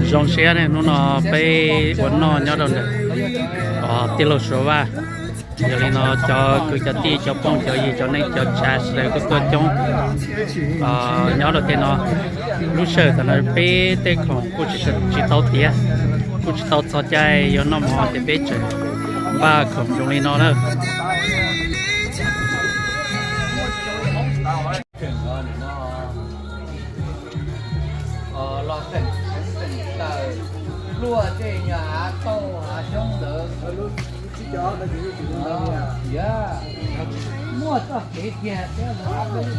Zoo siab ne, hnub no peb ua noj nyob rau ntawm tij laug Suav Vaj. Yog li no cov kwv cov tij cov phooj cov ywg cov neej cov tsa sawv daws kuj tuaj coob nyob rau tej no. Lub sij hawm tam no peb tej khoom kuj tsis tau tiav, kuj tsis tau txog caij yuav noj mov ces peb tseem npaj khoom zoo li no na. Los teem xeev teem taws, luaj tej nyuag av tauj av xyoob ntawd. Muaj txoj kev kiag thiab, ces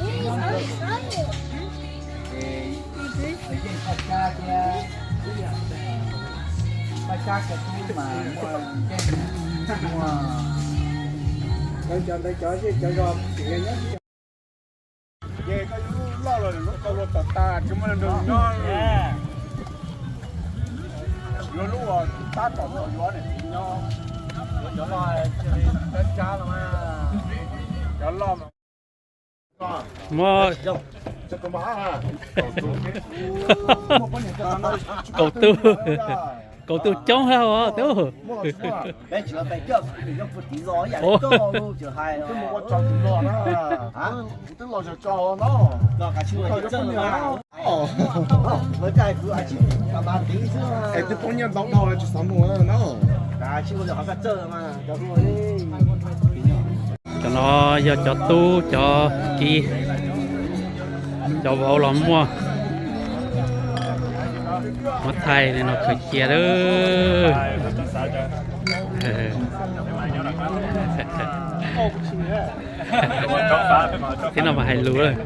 yeej paj tsab thiab, paj tsab kawg tub mas muaj nkeeg, muaj. Ces koj yuav lub loj los lub tau luag tom tas tsis muaj neeg nrog nyob. Yuav lub uas tab tom tau yuav niam txiv nyob. Yuav cov loj, cov loj mas. Muaj kaum tug, kaum tug coob hab tub. Es twb poob nyiaj ntau dhau tsis xav mus no. Cov no yog cov tub cov kiv, cov vauv los muaj, muab thaij li no khaws cia lawm. Tib no mas hais lus lawm.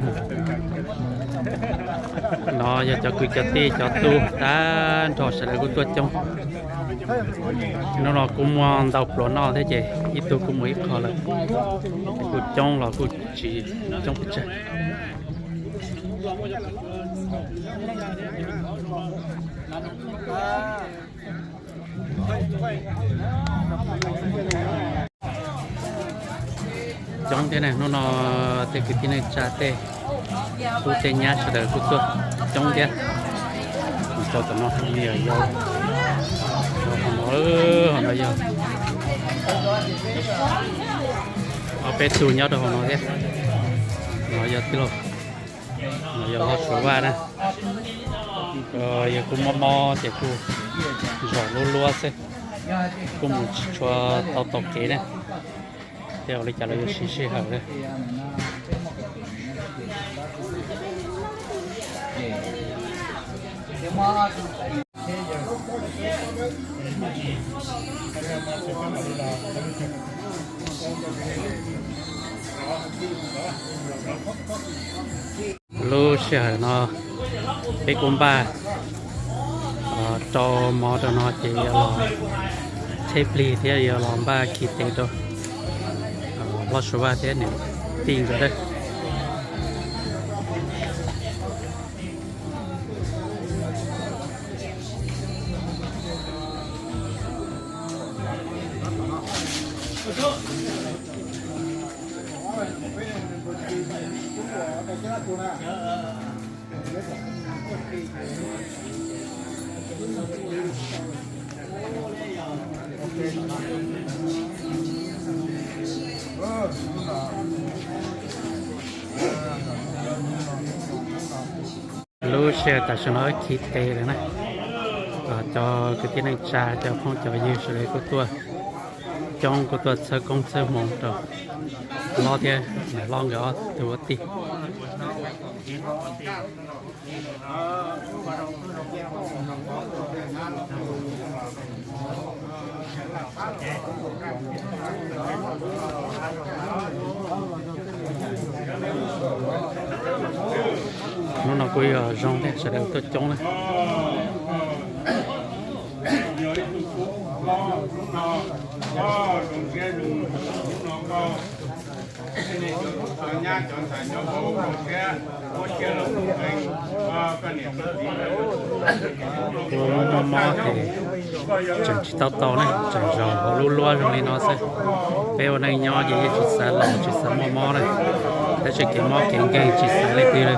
No yog cov kwv cov tij cov tub tag nrho sawv daws kuj tuaj coob. Hnub no kuj muaj ntau pluas noj thiab ces ib tug kuj mus ib qho lawm. Kuj coob los kuj tsis coob pes tsawg. Coob thiab ne, hnub no tej kwv tij neej tsa tej tub tej nyab sawv daws kuj tuaj coob thiab. Mus rau tom no yog, hauv no, hauv no yog ob peb tug nyob rau hauv no thiab. No yog tij laug, no yog Hlob Suav Vaj na. Yog kuj mob mob ces kuj zom luab luab xwb, kuj mus tsis tshua tau taug kev na. Tej ua li cas los yuav siv sij hawm na. Lub sij hawm no peb kuj npaj rau mov rau no ces yuav los tsheb plig thiab yuav los npaj khi tes rau Hlob Suav Vaj thiab niam tij nkawd na. Lub sij hawm tam sim no wb khi tes lawm na. Cov kwv tij neej tsa cov phooj cov ywg sawv daws kuj tuaj coob, kuj tuaj txhawb koob txhawb hmoov rau hlob thiab niam hlob nkawd ob tug ua tij. Hnub no kuj yog zoo thiab, sawv daws tuaj coob na. Kuj mob mob ces tseem tsis tau tau ne, tseem zaum hauv lub luab zoo li no xwb. Peb ua neej nyob ces yeej tsis xav laus tsis xav muaj mob na, tab sis kev mob kev nkeeg tsis xav leej twg li.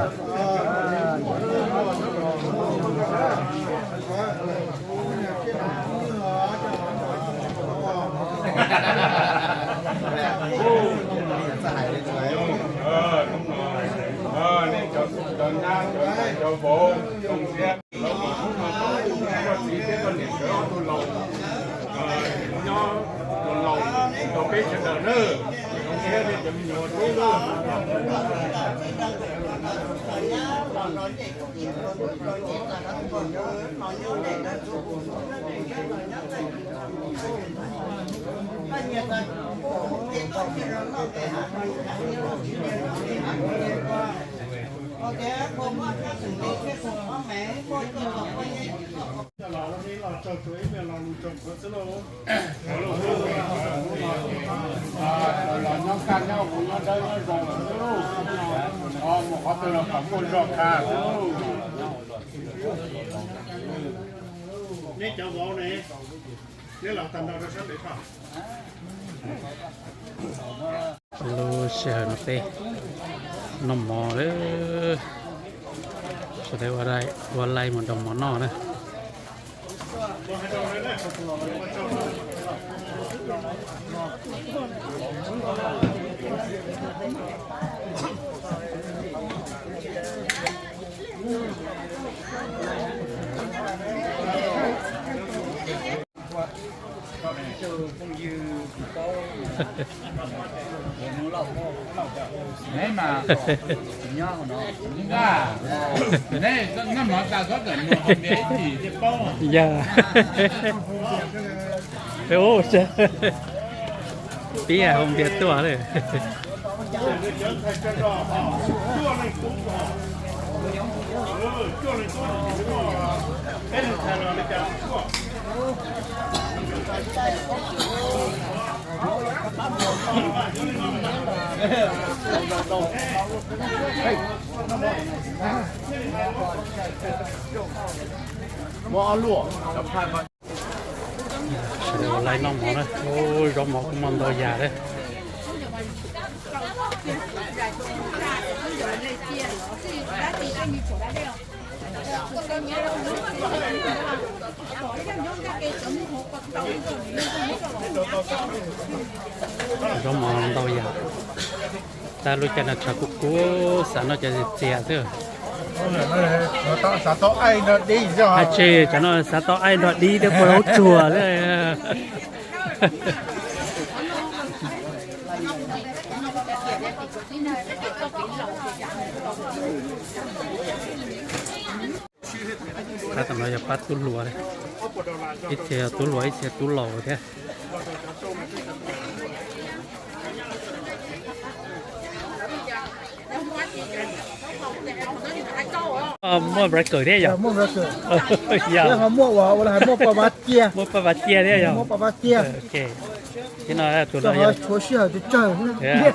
Nej cov nyab cov vauv zoo siab, lawv mus hnub no tau koj txiv thiab koj niam sawv ob tug laus nyob laus laus rau peb sawv daws na. Zoo siab nej cov me nyuam tub na. Los nyob kaj nyob huv nyob dawb nyob zoo lawm xwb lauj. Mus qhov twg los kom muaj zog qha xwb lauj. Neb cov vauv ne, neb los tag nrho rau sab pem ko. Lub sij hawm no peb noj mov lawm, sawv daws ua laij mus dob mov noj na. Yog, peb hu npias tuaj lawm. Sawv daws ua laij noj mov na. Ub, zaub mov kuj muaj ntau yam thiab. Zaub mov ntau yam. Tab lub caij no tshav kub kub, xav noj cov txias xwb. Ab tsi, tsam no xav tau aib nrog dib thiab pua zaub tsuag xwb. Pab tom no yog pab tub hluas, ib txhia yog tub hluas ib txhia tub laus thiab. Muaj breaker thiab yog? Yog, muaj paj vav ciaj thiab yog? Thib no tus no yog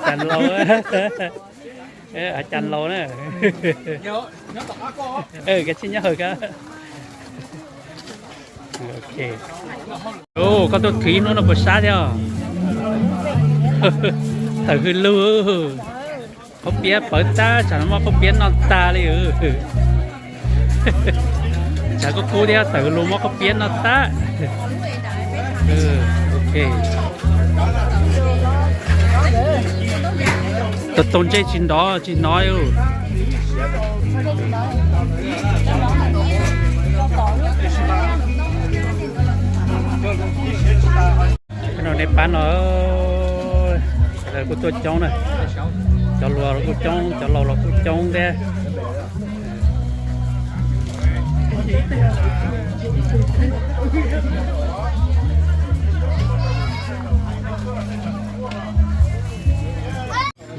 Cas Laus. Cas Laus na. Koj tsis nyob hawm koj. Koj tuaj khwv ib hnub no puas sab thiab? Tawm hws lug. Qaub piab pawv tab, tsam no muaj qaub piab noj tag li. Tshav kub kub thiab tawm hws lug muaj qaub piab noj tag. Tau tau ntsej tsis nrov tsis hnov. No nej pab no, sawv daws kuj tuaj coob na, cov hluas los kuj coob, cov laus los kuj coob thiab.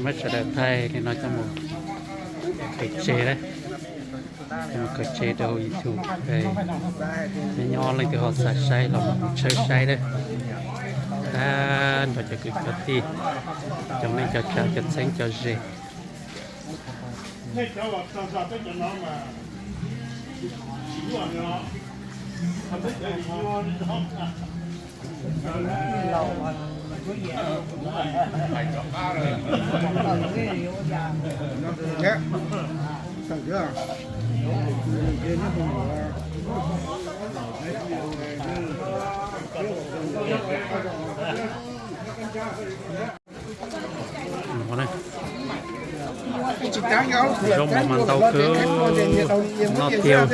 Muab sawv daws thaij li no coj mus kaw tseg na, mus kaw tseg rau YouTube, nyob nyob leej twg ho xav saib los mus tshawb saib na. Tag nrho cov kwv cov tij, cov neej cov tsav, cov txheeb cov ze. Zaub mov mas ntau kawg, noj tiag.